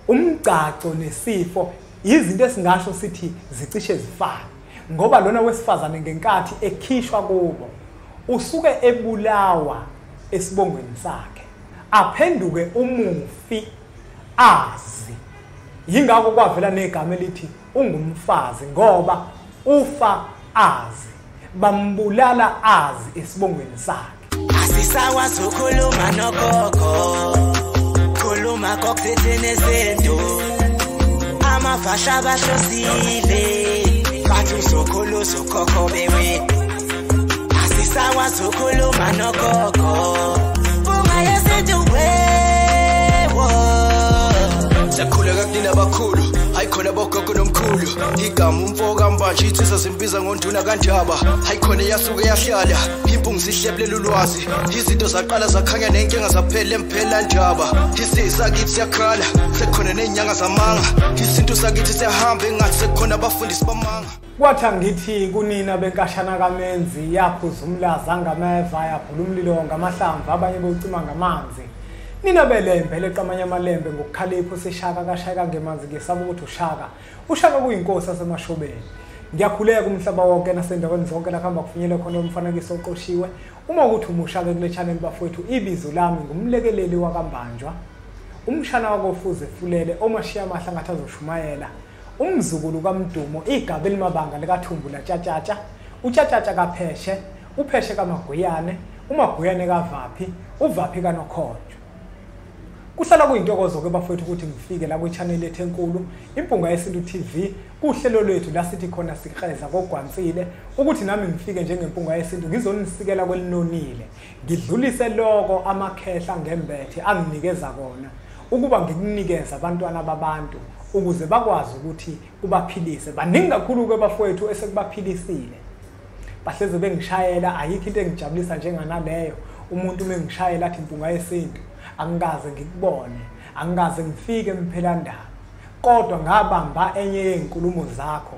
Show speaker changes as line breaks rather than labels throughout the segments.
Umgcagco nesifo izinto esingasho sithi zicishe zifane, ngoba lona wesifazane ngenkathi ekhishwa kubo usuke ebulawa esibongweni sakhe, aphenduke umufi azi. Yingakho kwavela negama elithi ungumfazi, ngoba ufa azi, bambulala azi esibongweni sakhe.
Asisakwazi ukukhuluma nogogo, khuluma kokuthini nezinto, amavasha bahlosile, bathi uzokhulu uzokhokho bewe. Asisakwazi ukukhuluma nogogo, bunga yesintu wewo.
Siyakhuleka kunina abakhulu, hayikhona bogogo nomkhulu. Igama umfo kaMbanje insizwa zimbiza ngonduna kaNdaba. Hayikhona eyasuke yahlala, impungu zihlebulela ulwazi. Izinto zaqala zakhanya nenkinga zaphela emphela ndaba. Isizwe sakithi siyakhala, sekukhona nezinyanga zamanga. Isintu sakithi siyahamba engathi sekukhona abafundisi bamanga.
Kwathi angithi kunina benkashana kaMenzi, yaphuza umlaza ngameva, yaphula umlilo ngamahlamvu, abanye bocima ngamanzi. Nina belembe leqamanye amalembe ngokukhalipha usishaka kashaka ngemanzi, ngesaba ukuthi ushaka. Ushaka kuyinkosi yasemashobeni. Ngiyakhuleka umhlaba wonke nasendaweni zonke la kuhamba kufinyele khona umfanekiso oqoshiwe. Uma ukuthi umushaka kule channel bafowethu, ibizo lami ngumlekeleli wakaMbanjwa, umshana wakofuze fulele omashiya amahla ngathi azoshumayela, umzukulu kaMdumo, igaba elimabanga likaThumbu laTshatshatsha, uTshatshatsha kaPheshe, uPheshe kaMaguyane, uMaguyane kaVaphi, uVaphi kaNokhonjwa. Kuhlala kuyintokozo-ke bafowethu ukuthi ngifike la kwi-channel yethu enkulu, Impunga Yesintu TV, kuhlelo lwethu la sithi khona sikreza kogwansile, ukuthi nami ngifike njengempunga yesintu ngizonisikela kwelinonile, ngidlulise loko amakhehla ngembethe anginikeza kona, ukuba ngikunikeze abantwana babantu ukuze bakwazi ukuthi kubaphilise. Baningi kakhulu-ke bafowethu esekubaphilisile, bahleze bengishayela. Ayikho into engijabulisa njenganaleyo, umuntu uma engishayela athi Impunga Yesintu angikaze ngikubone, angikaze ngifike emphelandaba, kodwa ngabamba enye yezinkulumo zakho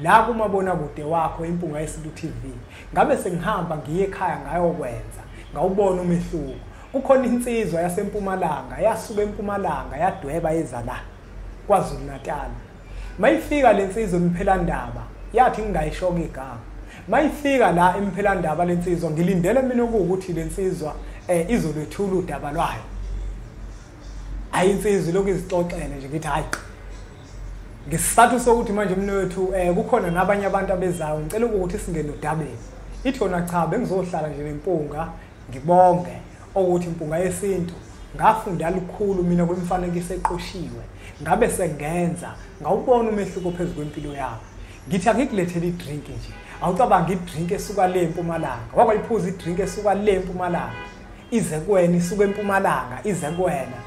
la kumabonakude wakho Impunga Yesintu TV, ngabe sengihamba ngiye ekhaya ngayokwenza, ngawubona umehluko. Kukhona insizwa yasempumalanga, yasuka empumalanga yadweba yeza la KwaZulu Natal. Mayifika lensizwa emphelandaba yathi ngingayishoka igama. Mayifika la emphelandaba lensizwa, ngilindele mina ukuthi lensizwa izolwethula udaba lwayo. Hayi, insizwa lokhu izixoxele nje, ngithi hayi, ngesizathu sokuthi manje mina wethu kukhona nabanye abantu abezayo, ngicela ukuthi singene odabeni. Ithi yona cha, bengizohlala nje nempunga ngibonge ukuthi Impunga Yesintu ngafunda lukhulu mina kwimifanekiso eqoshiwe, ngabe sengenza ngawubona umehluko phezu kwempilo yami. Ngithi angikulethele idrink nje, awucabangi idrink esuka le empumalanga, wakwayiphuza idrink esuka le empumalanga ize kuwena, isuka empumalanga ize kuwena.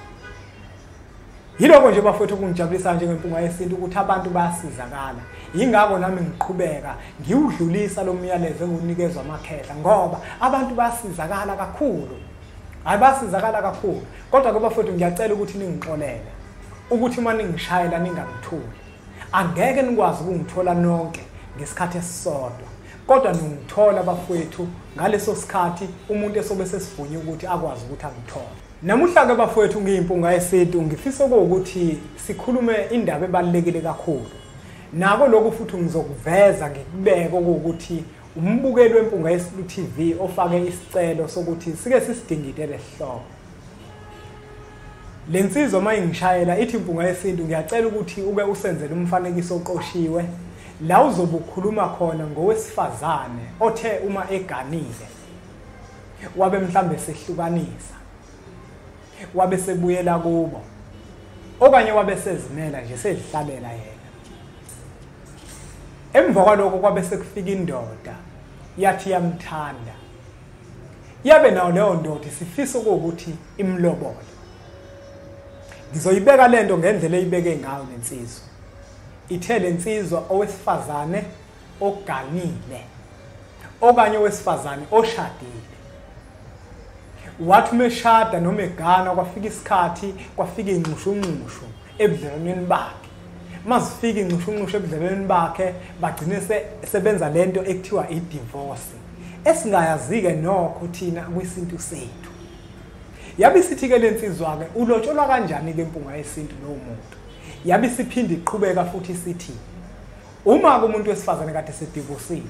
Yiloko nje bafowethu kungijabulisa njengempunga yesintu ukuthi abantu bayasizakala. Yingakho nami ngiqhubeka ngiwudlulisa lo myalezo engunikezwa amakhehla, ngoba abantu bayasizakala kakhulu. Hayi, bayasizakala kakhulu. Kodwa ke bafowethu ngiyacela ukuthi ningixolele ukuthi uma ningishayela ningangithuli. Angeke nikwazi ukungithola nonke ngesikhathi esisodwa, kodwa ningithola bafowethu ngaleso sikhathi umuntu esobe sesivunye ukuthi akwazi ukuthi angithole. Namuhla ke bafowethu ngiyimpunga yesintu ngifisa ukuthi sikhulume indaba ebalulekile kakhulu. Nako lokhu futhi ngizokuveza ngikubeke ukuthi umbukeli weMpunga Yesintu TV ofake isicelo sokuthi sike sisidingide lesihloko. Lensizwa mayingishayela ithi Impunga Yesintu ngiyacela ukuthi uke usenzele umfanekiso oqoshiwe la uzobe ukhuluma khona ngowesifazane othe uma eganile wabe mhlambe sehlukanisa, wabe sebuyela kubo, okanye wabe sezimela nje sedlalela yena. Emva kwalokho kwabe sekufika indoda yathi yamthanda, yabe nayo leyo ndoda isifisa ukuthi imlobole. Ngizoyibeka lento ngendlela eyibeke ngayo lensizwa. Ithe lensizwa owesifazane oganile okanye owesifazane oshadile, wathi umeshada noma egana kwafika isikhathi, kwafika inxushunxushu ebudlelwaneni bakhe. Mazifika inxushunxushu ebudlelwaneni bakhe bagcine sebenza lento ekuthiwa i-divorce, esingayazike nokho thina kwisintu sethu. Yabe isithi ke lensizwa ke ulotsholwa kanjani ke Impunga Yesintu lowo muntu? Yabe isiphinde iqhubeka futhi sithi uma kumuntu wesifazane kade sedivosile,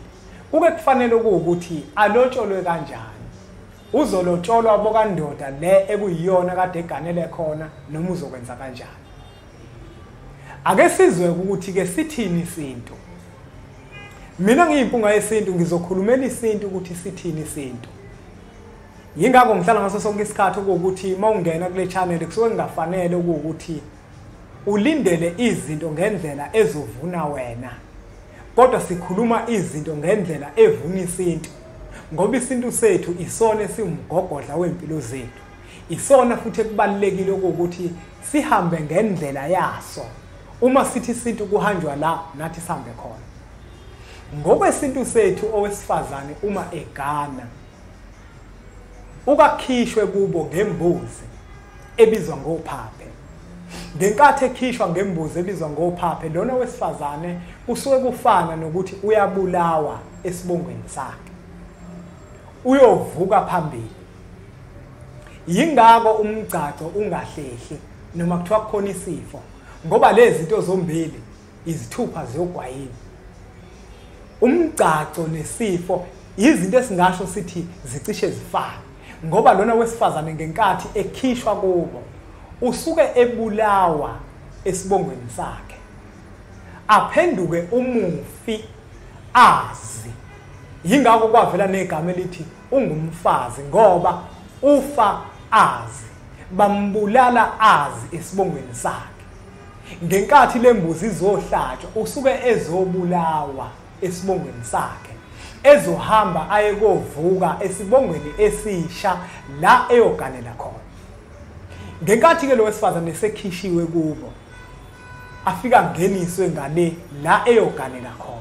kuke kufanele ukuthi alotsholwe kanjani? Uzolotsholwa bokandoda le ekuyiyona kade eganele khona noma uzokwenza kanjani? Ake sizwe ukuthi ke sithini isintu. Mina ngiyimpunga yesintu, ngizokhulumela isintu ukuthi sithini isintu. Yingakho ngihlala ngaso sonke isikhathi ukuthi mawungena kule channel kusuke kungafanele ukuthi ulindele izinto ngendlela ezovuna wena, kodwa sikhuluma izinto ngendlela evuna isintu, ngoba isintu sethu isona esiwumgogodla wempilo zethu, isona futhi ekubalulekile ukuthi sihambe ngendlela yaso. Uma sithi isintu kuhanjwa la, nathi sihambe khona. Ngokwesintu sethu owesifazane uma egana ukakhishwe kubo ngembuzi ebizwa ngophaphe. Ngenkathi ekhishwa ngembuzi ebizwa ngophaphe, lona wesifazane kusuke kufana nokuthi uyabulawa esibongweni sakhe, uyovuka phambili. Yingakho umgcagco ungahlehli noma kuthiwa kukhona isifo, ngoba lezi zinto zombili izithupha ziyogwayini. Umgcagco nesifo izinto esingasho sithi zicishe zifane, ngoba lona wesifazane ngenkathi ekhishwa kubo usuke ebulawa esibongweni sakhe, aphenduke umufi azi. Yingakho kwavela negama elithi ungumfazi, ngoba ufa azi, bambulala azi esibongweni sakhe. Ngenkathi lembuzi izohlatshwa usuke ezobulawa esibongweni sakhe, ezohamba aye kovuka esibongweni esisha la eyoganela khona. Ngenkathi ke lo wesifazane sekhishiwe kubo, afika ngeniswe ngale la eyoganela khona.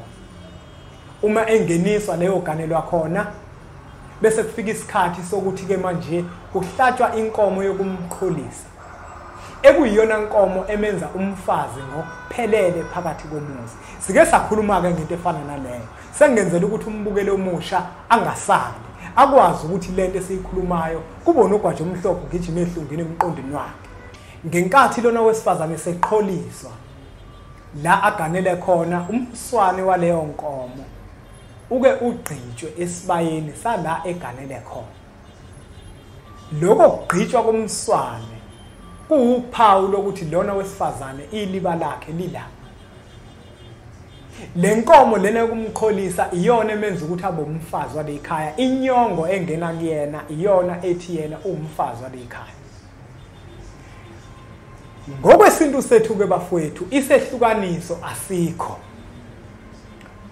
Uma engeniswa leyo ganelwa khona, bese kufika isikhathi sokuthi ke manje kuhlatshwa inkomo yokumqholisa, ekuyiyona nkomo emenza umfazi ngokuphelele phakathi komuzi. Sike sakhuluma ke ngento efana naleyo, sengenzela ukuthi umbukeli omusha angasali, akwazi ukuthi lento esiyikhulumayo kubona ugwaje omhlophe ugijima ehlungini emqondweni wakhe. Ngenkathi lona wesifazane seqholiswa la aganele khona, umswane waleyo nkomo uke ugqitshwe esibayeni sala eganele khona. Lokho kugqitshwa komswane kuwuphawu lokuthi lona wesifazane iliba lakhe lila. Le nkomo lena yokumkholisa iyona emenza ukuthi abe umfazi wale ekhaya. Inyongo engena kuyena iyona ethi yena uwumfazi wale ekhaya. Ngokwesintu sethu ke bafowethu, isehlukaniso asikho.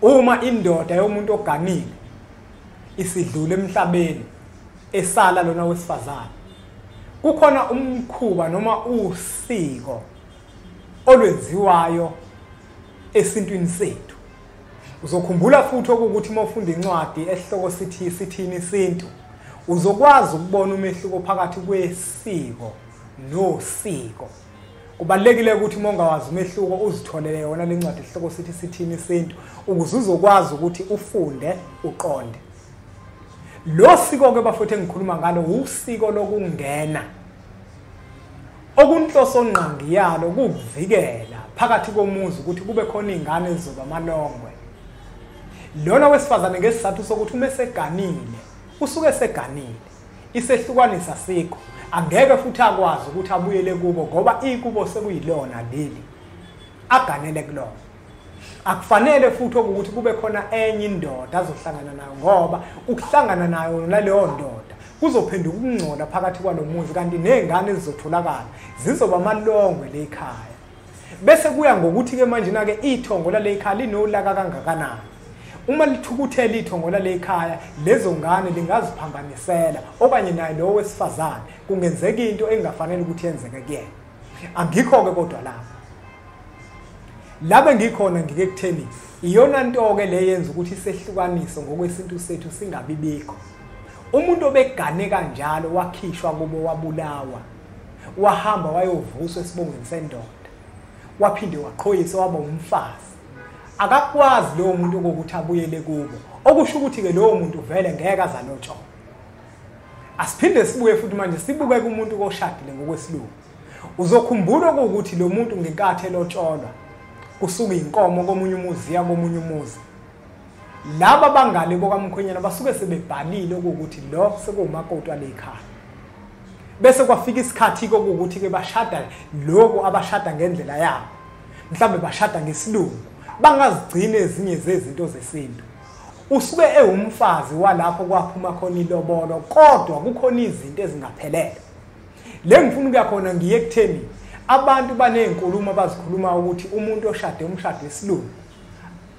Uma indoda yomuntu oganile isidlule emhlabeni esala lona wesifazane, kukhona umkhuba noma usiko olwenziwayo esintwini sethu. Uzokhumbula futhi ukuthi uma ufunda incwadi esihloko sithi sithini isintu, uzokwazi ukubona umehluko phakathi kwesiko nosiko. Kubalulekile ukuthi uma ungawazi umehluko uzitholele yona lencwadi esihloko sithi sithini isintu, ukuze uzokwazi ukuthi ufunde uqonde. Lo siko ke bafowethu engikhuluma ngalo usiko lokungena, okunhloso ngqangi yalo kukuvikela phakathi komuzi ukuthi kube khona izingane ezizoba amalongwe. Lona wesifazane ngesizathu sokuthi uma eseganile usuke eseganile, isehlukanisa sikho, angeke futhi akwazi ukuthi abuyele kubo ngoba ikubo sekuyilona leli aganele kulona. Akufanele futhi ukuthi kube khona enye indoda azohlangana nayo, ngoba ukuhlangana nayo naleyo ndoda kuzophenduka ukungcola phakathi kwalomuzi, kanti nezingane ezizotholakala zizoba amalongwe lekhaya. Bese kuya ngokuthi ke manje na ke ithongo lalekhaya linolaka kangakanani. Uma lithukuthela ithongo lalekhaya, lezo ngane lingaziphambanisela, okanye naye lo wesifazane kungenzeka into engafanele ukuthi yenzeke kuyena. Angikho ke kodwa lapho labe ngikhona ngike kutheni iyona nto ke le yenza ukuthi isehlukaniso ngokwesintu sethu singabibikho. Umuntu obegane kanjalo wakhishwa kubo wabulawa, wahamba wayovuswa esibongweni sendoda, waphinde waqhoyiswa waba umfazi. Akakwazi lowo muntu ukuthi abuyele kubo, okusho ukuthi ke lowo muntu vele ngeke azalotsholwa. Asiphinde sibuye futhi manje sibuke kumuntu oshadile ngokwesilungu. Uzokhumbula ukuthi lo muntu ngenkathi elotsholwa kusuka inkomo komunye umuzi ya komunye umuzi. Laba bangale bokamkhwenyana basuke sebebhalile ukuthi lo sekuwumakoti walekhaya. Bese kwafika isikhathi kokuthi ke bashada lokho abashada ngendlela yabo. Mhlambe bashada ngesilungu, bangazigcina ezinye zezinto zesintu. Usuke ewumfazi walapho kwaphuma khona ilobolo, kodwa kukhona izinto ezingaphelele. Le ngifuna ukuya khona ngiye kutheni abantu banezinkulumo abazikhuluma ukuthi umuntu oshade umshado wesilungu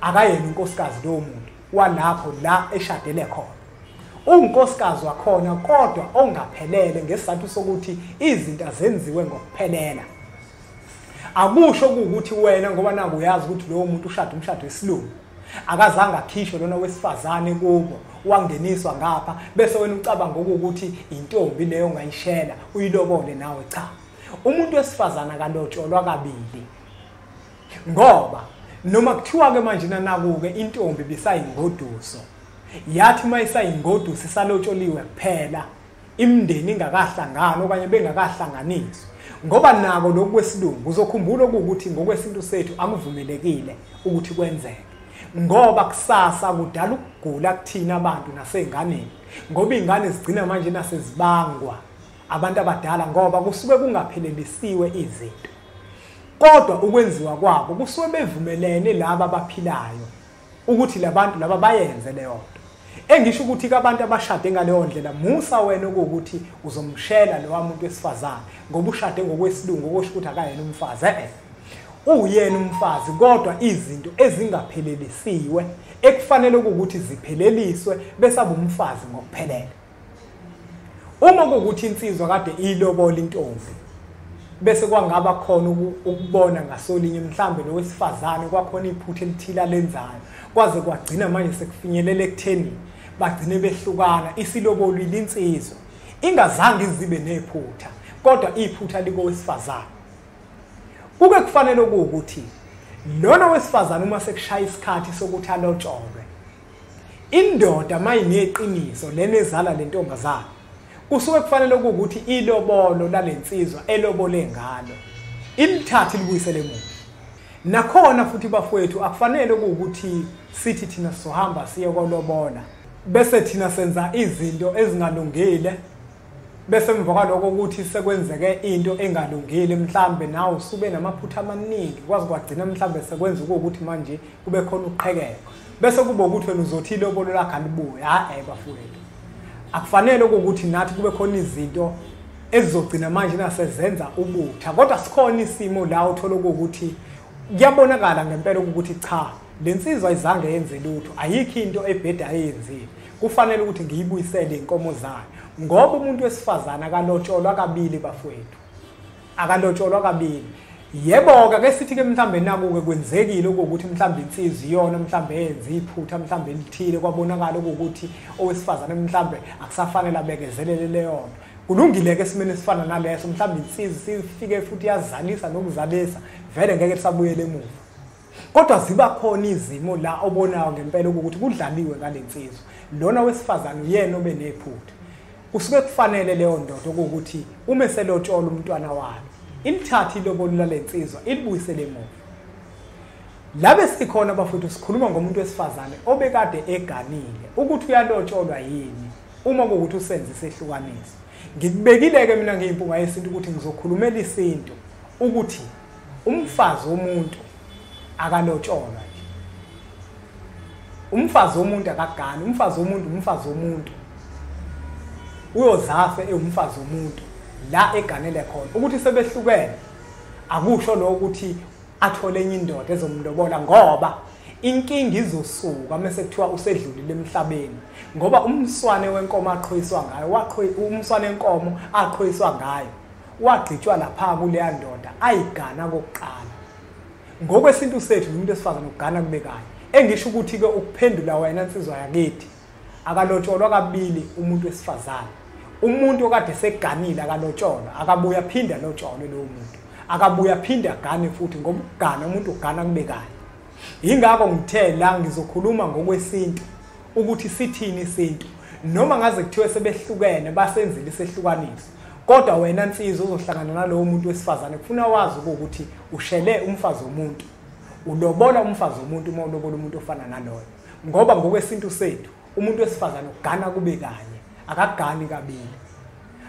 akayena unkosikazi lowo muntu walapho la eshadele khona. Unkosikazi wakhona kodwa ongaphelele ngesizathu sokuthi izinto azenziwe ngokuphelela. Akusho ukuthi wena ngoba naku uyazi ukuthi lowo muntu ushade umshado wesilungu akazange akhishwe lona wesifazane kubo wangeniswa ngapha, bese wena ucabanga ukuthi intombi leyo ongayishela uyilobole nawe. Cha, umuntu wesifazane akalotsholwa kabili, ngoba noma kuthiwa ke manje naku-ke intombi bisayingoduso, yathi uma isayingoduso isalotsholiwe kuphela, imindeni ingakahlangani okanye bengakahlanganiswa. Ngoba nako lokhu kwesilungu uzokhumbula ukuthi ngokwesintu sethu akuvumelekile ukuthi kwenzeke, ngoba kusasa kudala ukugula kuthina abantu nasey'nganeni, ngoba iy'ngane zigcina manje nasezibangwa abantu abadala ngoba kusuke kungaphelelisiwe izinto. Kodwa ukwenziwa kwabo kusuke bevumelene laba abaphilayo ukuthi labantu laba bayenze leyo nto. Engisho ukuthi abantu abashade ngaleyo ndlela, musa wena ukuthi uzomshela lowa muntu wesifazane ngoba ushade ngokwesilungu okusho ukuthi akayena umfazi. Uyena umfazi, kodwa izinto ezingaphelelisiwe ekufanele ukuthi zipheleliswe bese abe umfazi ngokuphelele. Uma kuwukuthi insizwa kade ilobola intombi bese kwangaba khona ukubona ngasolinye mhlambe lo wesifazane kwakhona iphutha elithile alenzayo, kwaze kwagcina manje sekufinyelela ekutheni bagcine behlukana, isilobolile insizwa ingazange izibe nephutha, kodwa iphutha likowesifazane. Kuke kufanele ukuthi lona wesifazane uma sekushaya isikhathi sokuthi alotsholwe, indoda mayineqiniso lena ezala lentombazana, kusuke kufanele ukuthi ilobolo lalensizwa elobole ngalo ilithathe libuyisele emuva. Nakhona futhi bafowethu akufanele ukuthi sithi thina sohamba siye kolobola bese thina senza izinto ezingalungile, bese emva kwaloko ukuthi sekwenzeke into engalungile, mhlambe nawe usube namaphutha amaningi kwaze kwagcina mhlambe sekwenza ukuthi manje kube khona uqhekeko, bese kuba ukuthi wena uzothi ilobolo lakho alibuye. Hayi bafowethu, akufanele ukuthi nathi kube khona izinto ezizogcina manje nasezenza ubutha. Kodwa sikhona isimo la uthola ukuthi kuyabonakala ngempela ukuthi cha, lensizwa ayizange yenze lutho, ayikho into ebheda ayenzile, kufanele ukuthi ngiyibuyisele inkomo zayo. Ngoba umuntu wesifazane akalotsholwa kabili bafowethu, akalotsholwa kabili. Yebo-ke ake sithi-ke mhlambe naku-ke kwenzekile ukuthi mhlambe insizwa iyona mhlambe yenze iphutha mhlambe elithile, kwabonakala ukuthi owesifazane mhlambe akusafanele abekezelele leyo nto. Kulungile-ke esimeni esifana naleso, mhlambe insizwa sifike futhi yazalisa nokuzalisa, vele ngeke lisabuyele emuva. Kodwa ziba khona izimo la obonayo ngempela ukuthi kudlaliwe ngale nsizwa, lona wesifazane uyena obe nephutha. Kusuke kufanele leyo ndoda ukuthi uma eselotshola umntwana wayo ilithathe ilobolo lensizwa ilibuyisele emuva. Labe sikhona bafowethu sikhuluma ngomuntu wesifazane obekade eganile ukuthi uyalotsholwa yini uma kuwukuthi usenze isehlukaniso. Ngikubekile-ke mina ngiyimpunga yesintu ukuthi ngizokhulumela isintu ukuthi umfazi womuntu akalotsholwa nje. Umfazi womuntu akagani, umfazi womuntu umfazi womuntu. Uyozafe ewumfazi womuntu la eganele khona. Ukuthi sebehlukene akusho lokho ukuthi athole enye indoda ezomlobola, ngoba inkinga izosuka mase kuthiwa usedlulile emhlabeni, ngoba umswane wenkomo aqhoyiswa ngayo, umswane wenkomo aqhoyiswa ngayo wagqitshwa lapha kuleya ndoda ayigana kokuqala. Ngokwesintu sethu umuntu wesifazane ugana kube kanye. Engisho ukuthi ke ukuphendula wena insizwa yakithi, akalotsholwa kabili umuntu wesifazane. Umuntu okade seganile akalotsholwa, akabuya phinda alotsholwe lowo muntu, akabuya phinda agane futhi, ngoba ukugana umuntu ugana kube kanye. Yingakho ngithe la ngizokhuluma ngokwesintu ukuthi sithini isintu, noma ngaze kuthiwe sebehlukene basenzile isehlukaniso, Kodwa wena nsizwa uzohlangana nalowo muntu wesifazane, kufuna wazi ukuthi ushele umfazi womuntu, ulobola umfazi womuntu uma ulobola umuntu ofana naloyo. Ngoba ngokwesintu sethu umuntu wesifazane ugana kube kanye, akagani kabili.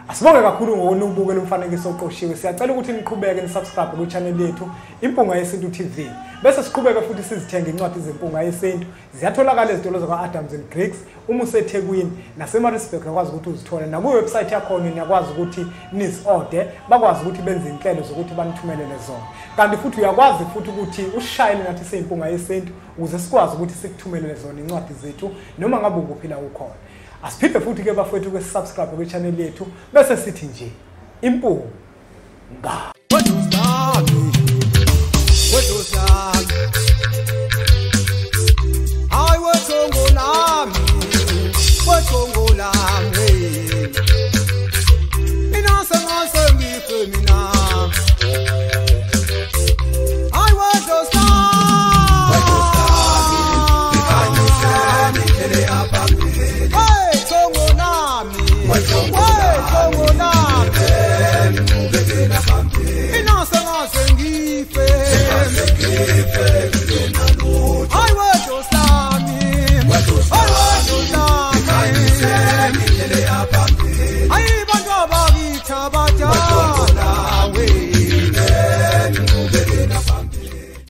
Asibonge kakhulu ngokunubukela umfanekiso oqoshiwe. Siyacela ukuthi niqhubeke nisubscribe ku-channel yethu Impunga Yesintu TV. Bese siqhubeke futhi sizithenge incwadi zeMpunga Yesintu. Ziyatholakala ezitolo zakwa-Adams and Griggs, uma useThekwini naseMaritzburg uyakwazi ukuthi uzithole. Naku-website yakhona niyakwazi ukuthi nizi-ode, bakwazi ukuthi benze inhlelo zokuthi banithumelele zona. Kanti futhi uyakwazi futhi ukuthi usishayele nathi siyiMpunga Yesintu ukuze sikwazi ukuthi sikuthumelele zona incwadi zethu noma ngabe ukuphi la ukhona. Asiphinde futhi ke bafowethu ke subscribe kwi-channel yethu bese sithi nje Impunga.